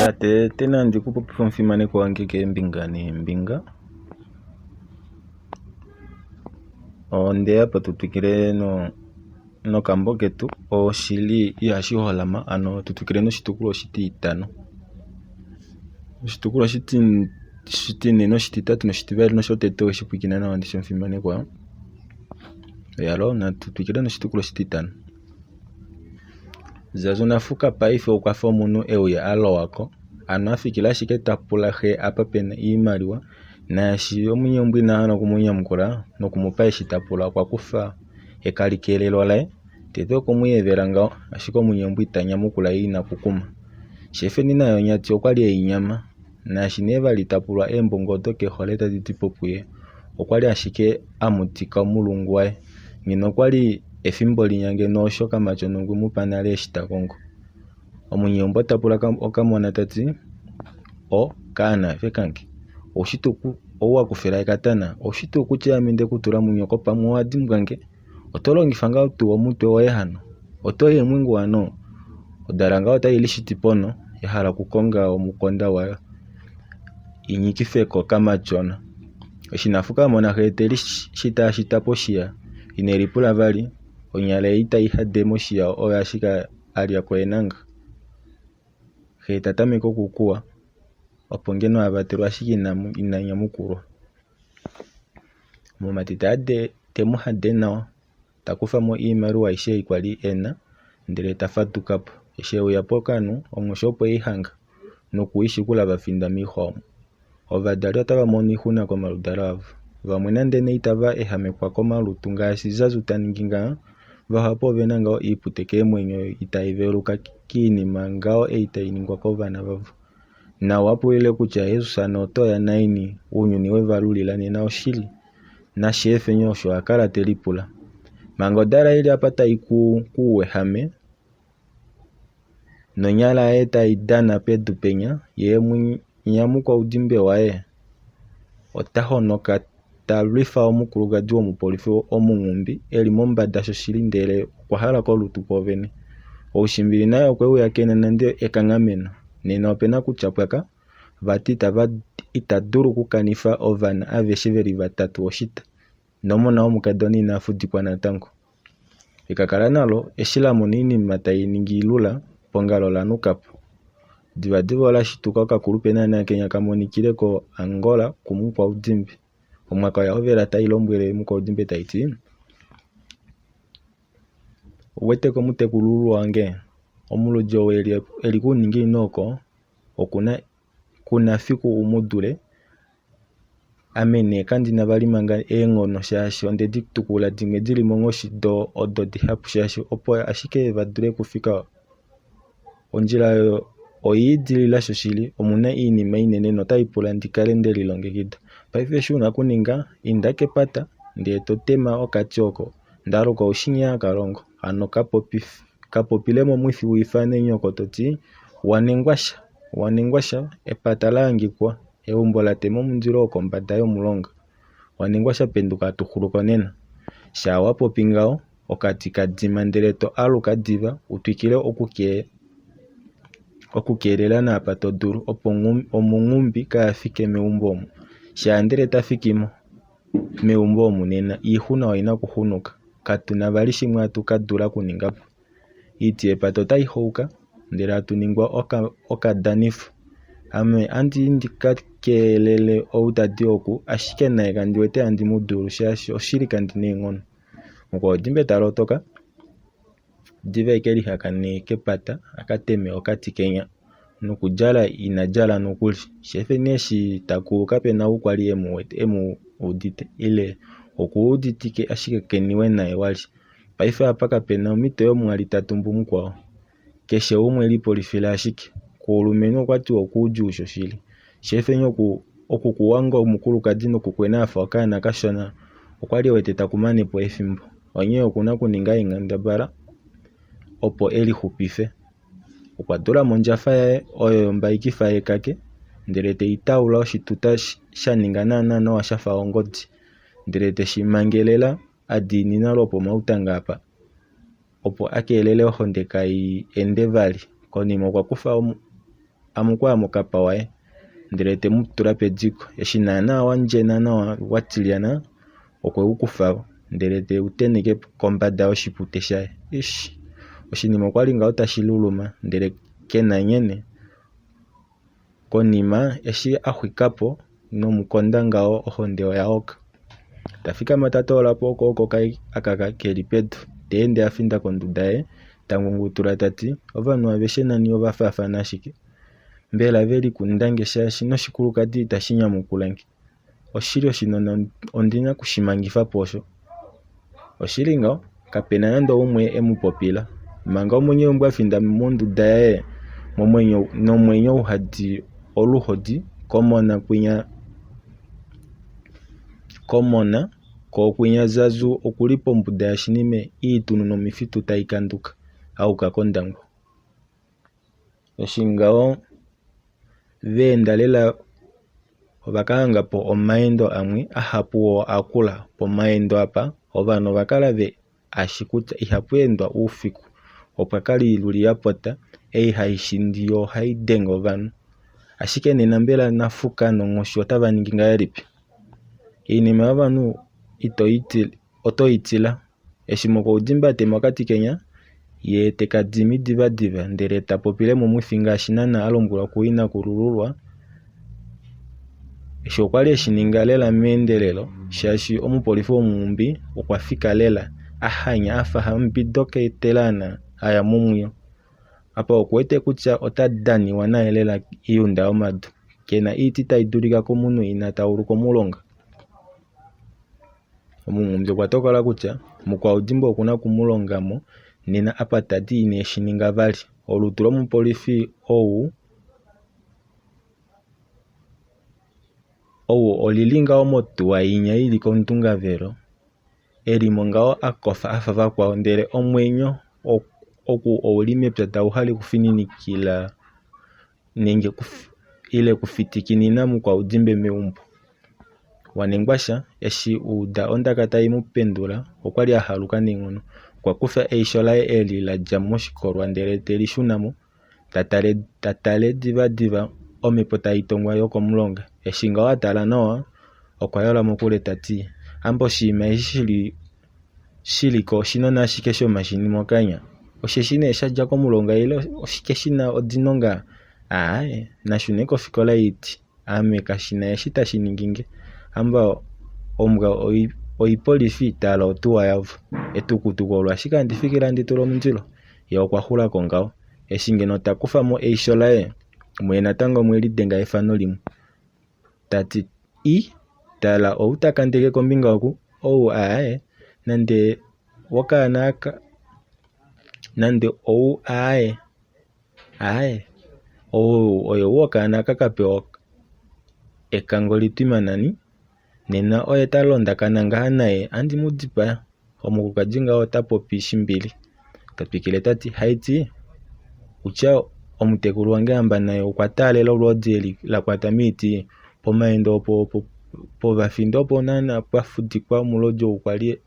Ya tete nandi ku popife omufimanekwa wange keembinga neembinga. Ondeya po tu twikile nokambo ketu Oshili ihashi holama, ano tu twikile noshitukulwa oshititano. Oshitukulwa oshitine noshititatu noshitivali noshotete oweshi pwilikina nawa ndishi omufimanekwa? Yalo natu twikile noshitukulwa oshititano. Zazu Nafuka paife okwa fa omunhu e uya a lowa ko, ano a fikila ashike ta pula xe apa pe na iimaliwa, naashi omunyeumbo ina hala oku mu nyamukula noku mu pa eshi ta pula okwa kufa ekalikeelelwa laye, tete okwe mu yevela ngaho, ashike omunyeumbo ita nyamukula ye ina kukuma. Sheefeni naye onyati okwa li ei nyama, naashi nee vali ta pulwa eembongo odo ke hole tadi di po puye, okwa li ashike a mutika omulungu waye. Ngeno okwa li efimbo linya ngeno osho kamatyona okwe mu pa nale eshi ta kongo. Omunyeumbo ta pula okamona ta ti, O, kaana ove kange, oushi tuu ou wa kufila ekatana, oushi tuu kutya ame nde ku tula munyoko pamwe owa dimbwa nge? Oto longifa ngaa tuu omutwe woye hano? Oto i eemwingu hano? Odala ngaho otai lishiti ponho, ya hala okukonga omukonda wayo i nyikife ko kamatyona. Eshi Nafuka a mona xe te lishitaashita poshiya, ine lipula vali, onyala ei tai hade moshiya oyo ashike a lya ko eenanga. Xe ta tameke okukuwa, opo ngeno a vatelwe ashike ina nyamukulwa. Omumati te mu hade nawa, ta kufa mo oimaliwa aishe ei kwa li e na ndele ta faduka po. Eshi e uya pokanhu, onghoshi opo ei hanga noku i shikula va finda moixwa omo. Ovadali otava mono oixuna komaludalo avo. Vamwe nande nee itava ehamekwa komalutu ngaashi Zazu ta ningi ngaha, vahapu ove na ngaho oipute keemwenyo itai veluka kiinima ngaho ei tai ningwa kovana vavo. Nawa pulile kutya Jesus hano oto ya naini ounyuni we va lulila nena oshili naSheefeni osho a kala te lipula. Manga odala ili apa tai kuu kuuwehame nonyala yaye tai dana pedu penya, ye munyamukaudimbe waye ota honoka ta lwifa omukulukadi womupolifi omunghumbi e li mombada shoshili ndele okwa hala kolutu kwoovene. Oushimbi naye okwe uya ke na nande ekanghameno. Nena ope na kutya pwaka, vati ita dulu okukanifa ovana aveshe ve li vatatu oshita, nomona womukadona ina fudikwa natango. Ekakala nalo eshi la mona oinima tai ningi ilula, pongalo ola nuka po. Divadiva ola shituka okakulupe naana kenya ka monikile koAngola kuMukwaudimbe. Omwaka oya hovela tai lombwele Mukwaudimbe tai ti, Ou wete ko mutekulululwa wange, omulodi ou e li kouninginino oko, oku na ku na fiku u mu dule. Ame nee kandi na vali manga eenghono shaashi onde di tukula dimwe di li monghoshi doo odo dihapu shaashi opo ashike va dule okufika ondjila oyo oya idilila shoshili omu na oinima inene notai pula ndi kale nde lilongekida. Paife eshi u na okuninga, inda kepata ndee to tema okati oko Ndaluka oushi nghee haka longo, hano ka popile momwifi u ifane nyoko to ti, Wa ningwa sha, wa ningwa sha, epata la hangikwa, eumbo la tema omundilo wokombada yomulonga. Wa ningwa sha penduka hatu xulu ko nena. Shaa wa popi ngaho, okati ka dima ndele to aluka diva u twikile okukeelela naapa to dulu opo omunghumbi kaa fike meumbo omu. Shaa ndele ta fiki mo. Meumbo omu nena oixuna oi na okuxunuka. Katu na vali shimwe hatu ka dula okuninga po. Oiti yepata otai hauka, ndele hatu ningwa okadanifo. Ame handi i ndi ka keelele ou ta di oku, ashike naye kandi wete handi mu dulu shaashi oshili kandi na eenghono. Mukwao Dimbe ta lotoka diva e ke lihakane kepata a ka teme okati kenya. Nokudjala ina djala nokuli. Sheefeni eshi ta kulu kape na ou kwali e mu udite ile okuuditike ashike ke niwe naye wali. Paife apa kape na omhito yomwali ta tumbu mukwao. Keshe umwe lipolifila ashike. Koulumenhu okwa tiwa okuudjuu shoshili. Sheefeni okukuwanga omukulukadi nokukwena a fa okaana kashona okwa li e wete taku mane po efimbo. Onghee oku na okuninga eenghendabala opo e lixupife. Okwa tula mo ondjafa yaye oyo yombaikifa yekake ndele te i taula oshituta sha ninga naanaa nawa sha fa ongodi, ndele te shi mangelela a diinina lwopomautanga apa, opo a keelele ohonde kai ende vali. Konima okwa kufa. Amukwaya mokapa waye ndele te mu tula pediko. Eshi naana wa ndjena nawa wa tilyana, okwe u kufa ndele te u tenheke kombada yoshipute shaye. Ish! Oshinima okwa li ngaho tashi luluma ndele ke na nghene. Konima eshi a xwika po nomukonda ngaho ohonde oya oka. Ta fikama ta toola po okwooko kaye aka ke li pedu, ta ende a finda konduda yaye, ta ngungutula ta ti, Ovanhu aveshe nani ova faafana ashike. Mbela ve likunda nge shaashi noshikulukadi itashi nyamukula nge. Oshili oshinona ondi na oku shi mangifa po osho. Oshili ngaho, kape na nande oumwe e mu popila. Manga omunyeumbo a finda monduda yaye nomwenyo uhadi oluhodi komona kwinya komona koo kwinya Zazu oku li pombuda yashinime iitunu nomifitu tai kanduka a yuka kOndangwa. Eshi ngaho va enda lela ova ka hanga po omaendo amwe ahapu oo a kula. Pomaendo apa ovanhu ova kala ve a shi kutya ihapu endwa oufiku. Opwa kala oiluli ya pota, ei hai shindi yo ohai denge ovanhu. Ashike nena mbela Nafuka nonghoshi otava ningi ngahelipi? Oinima yovanhu oto i tila. Eshi mokaudimba a tema okati kenya, ye te ka dimi divadiva ndele ta popile momwifi ngaashi naana a lombwelwa kuinakulululwa. Eshi okwa li eshi ninga lela meendelelo shaashi omupolifi womunghumbi okwa fika lela a hanya a fa hamubido keetelaana a ya momwiyo. Apa oku wete kutya ota daniwa naye lela oiunda yomadu. Ke na oiti tai dulika komunhu ina tauluka omulonga. Omunghumbi okwa tokola kutya Mukwaudimbo oku na oku mu longa mo nena apa ta ti ine shi ninga vali. Olutu lomupolifi ou ou oli li ngaho motuwa inya i li komutungavelo, e li mo ngaho a kofa a fa vakwao ndele omwenyo oku ou li mepya tau hale okufininikila nenge ile kufitikinina Mukwaudimbe meumbo. Wanengwasha eshi a uda ondaka tai mu pendula okwa li a haluka neenghono. Okwa kufa eisho laye eli la dja moshikolwa ndele te li shuna mo, ta tale divadiva omhepo tai tongwa yokomulonga. Eshi ngaho a tala nawa, okwa yola mokule ta ti, Hamba oshinima eshi shi li ko oshinona ashike shomashini mokanya. Osheshi nee sha dja komulonga ile oshike shi na odino ngaha? Aaye, nashune kofikola yoiti. Ame kashi na eshi tashi ningi nge. Hamba ombwa oipolifi tala otuwa yavo. Etukutuku olo ashike handi fikile handi tula omundilo. Ye okwa xula ko ngaho. Eshi ngeno ta kufa mo eisho laye, muye natango omwe lidenga efano limwe. Ta ti, I, tala ou ta kandeke kombinga oku, ou aaye, nande wokaana aka, nande ou aaye. Aaye, ou oye ou okaana aka ka pewa ekango litwima nani, nena oye ta londakana ngaha naye andi mu dipaya. Omukulukadi ngaho ota popi shimbili. Ta twikile ta ti, Haiti, utya omutekulu wange hamba naye okwa taalela olwoodi eli la kwata miiti pomaendo opo povafinda opo naana pwa fudikwa omulodi ou kwali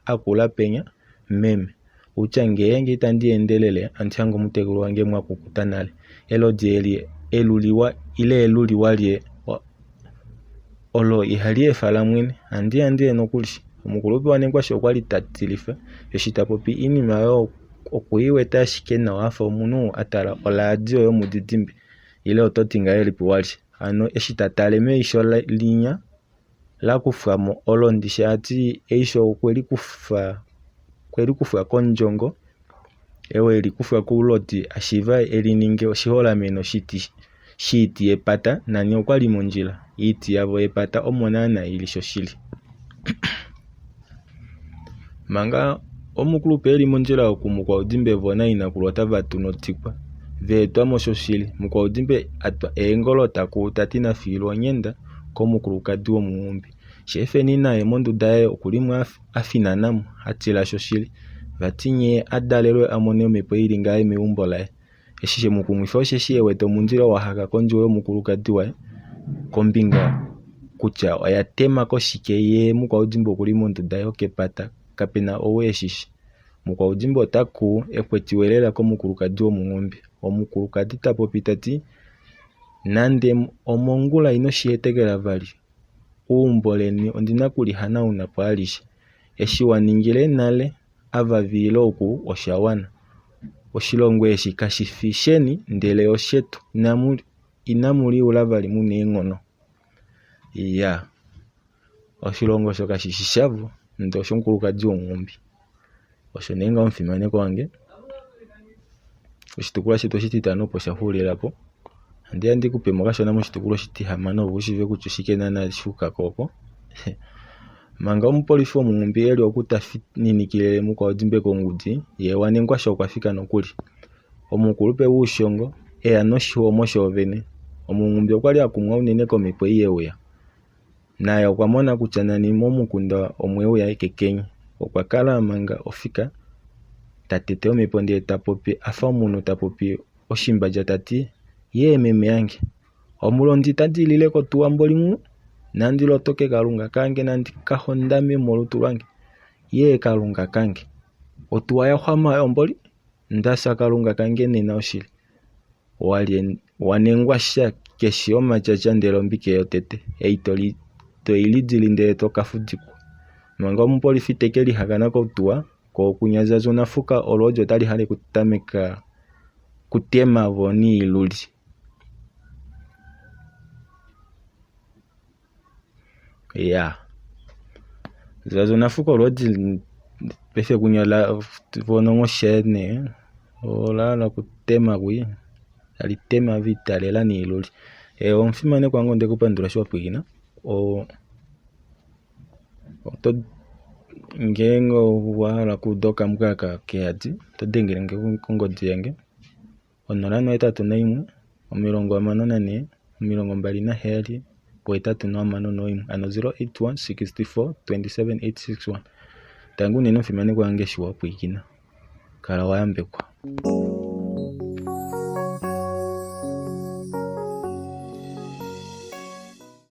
a kula penya, meme. Utya ngeenge itandi endelele andi hange omutekulu wange mwa kukuta nale. Elodi eli eluliwa ile eluliwa lye olo ihali efa lamwene. Andi andiye nokuli. Omukulupe waNekwasha okwa li ta tilifa eshi ta popi oinima oyo oku i wete ashike nawa a fa omunhu a tala oradio yomudidimbe ile oto ti ngahelipi walye. Hano eshi ta tale meisho linya la kufwa mo olo ndishi a ti eisho okwe li kufa okwe li kufwa kondjongo ewe li kufwa koulodi a shiiva e li ninge oshiholameno shiti shiiti yepata nani okwa li mondjila oiti yavo yepata omo naana i li shoshili. Manga omukulupe e li mondjila oku Mukwaudimbe vo nainakulu otava tu notikwa va etwa mo shoshili. Mukwaudimbe a twa eengolo ta kuu ta ti na fiilwe onghenda komukulukadi womunghumbi. Sheefeni naye monduda yaye oku li mo a finana mo, a tila shoshili. Vati nghee a dalelwe a mone omhepo i li ngaha meumbo laye. Eshi she mu kumwifa osheshi e wete omundilo wa haka kondjuwo yomukulukadi waye kombinga kutya oya tema koshike ye Mukwaudimbo oku li monduda yokepata kape na ou e shi shi. Mukwaudimbo ota kuu e kwetiwe lela komukulukadi womunghumbi. Omukulukadi ta popi ta ti. Nande omongula ino shi hetekela vali, eumbo leni ondi na oku li hanauna po alishe. Eshi wa ningile nale ava va ile oku osha wana. Oshilongo eshi kashi fi sheni ndele oshetu. Inamu liula vali mu na eenghono. Iyaa, oshilongo osho kashi shi shavo ndee oshomukulukadi womunghumbi. Osho nee ngaho omufimanekwa wange. Oshitukulwa shetu oshititano opo sha xuulila po. Ohandi ya ndi ku pe mo kashona moshitukulwa oshitihamano opo u shiive kutya oshike naana sha yuka ko oko. Manga omupolifi womunghumbi e li oku ta fininikile mukwao dimbe kongudi, ye Wanengwasha okwa fika nokuli. Omukulupe wOushongo e ya noshihomo shoovene. Omunghumbi okwa li a kumwa unene komhepo ei ye uya. Naye okwa mona kutya nani momukunda omwe uya ekekenyi. Okwa kala manga ofika ta tete omhepo ndee ta popi a fa omunhu ta popi oshimbadja ta ti, Yee meme yange, omulondi ita dilile kotuwa mboli nghu, nandi lotoke kalunga kange nandi ka hondame molutu lwange. Yee kalunga kange, otuwa ya xwama oyo mboli, nda fya kalunga kange nena oshili. Wa ningwa sha keshi omatyatya ndele ombike yotete ei toi lidili ndele to ka fudikwa. Manga omupolifi te ke lihakana kotuwa, ko okunya Zaza onafuka olwoodi otali hale okutameka kutema vo niiluli. Ya Zaza onafuka olwoodi paife kunya vonongoshe nee ola hala okutema kwi tali tema vitalela niiluli. Omufimanekwa wange onde ku pandula eshi wa pwilikina. Oto ngeenge owa hala okuuda okambwa aka keyadi oto dengele nge kongodi yange 081 64 27 861 hano 081 64 27 861. Tangi unene omufimanekwa wange eshi wa pwilikina. Kala wa yambekwa.